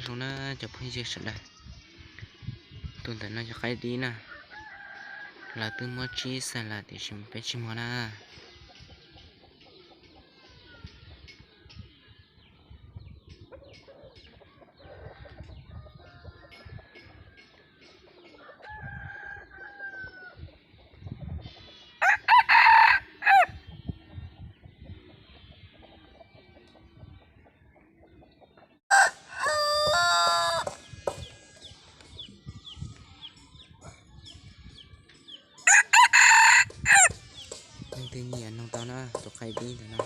Zoo na cov phooj ywg sawv daws, tus ntawm no yog qaib dib na, lawv twb muab tsib xees lawm tiam sis peb tsis muag na. Leej twg nyiam noog tau na, tus qaib dib ntawm no.